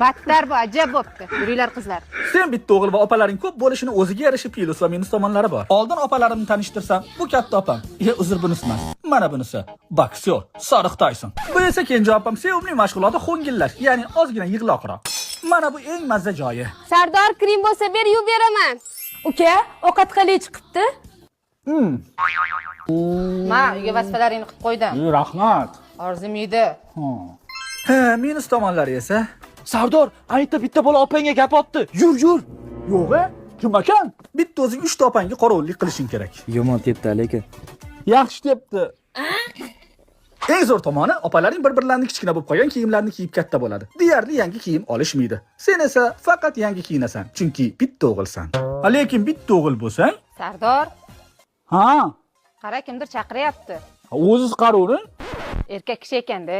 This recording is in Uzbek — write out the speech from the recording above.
Battar bu, ajab bo'pti. Yuringlar, qizlar. Sen bitta o'g'il va opalaring ko'p bo'lishini o'ziga yarasha plyus va minus tomonlari bor. Oldin opalarimni tanishtirsam, bu katta opam. E, uzr, bunisi emas. Mana bunisi. Boksyor, Sodiq Tayson. Bu esa kenja opam, sevimli mashg'uloti ho'ngillash, ya'ni ozgina yig'loqroq. Mana bu eng mazza joyi. Sardor, krim bo'lsa ber, yuvib beraman. Uka, ovqat qalay chiqibdi? Ma, uyga vazifalaringni qilib qo'ydim. Rahmat. Orzum yedi. Ha, minus tomonlari esa Sardor, aytda bitta bola opangga gap otdi. Yur, yur. Yo'q, e? Kim ekan? Bitta o'zing uchta opangga qorovullik qilishing kerak. Yomon tepdi lekin. Yaxshi debdi. Eng zo'r tomoni, opalaring bir-birlarini kichkina bo'lib qolgan kiyimlarni kiyib katta bo'ladi. Deyarli yangi kiyim olishmaydi. Sen esa faqat yangi kiyinasan, chunki bitta o'g'ilsan. Ha, lekin bitta o'g'il bo'lsang, Sardor, Ha, qara, kimdir chaqiryapti. o'ziz qarovering. Erkak kishi ekanda.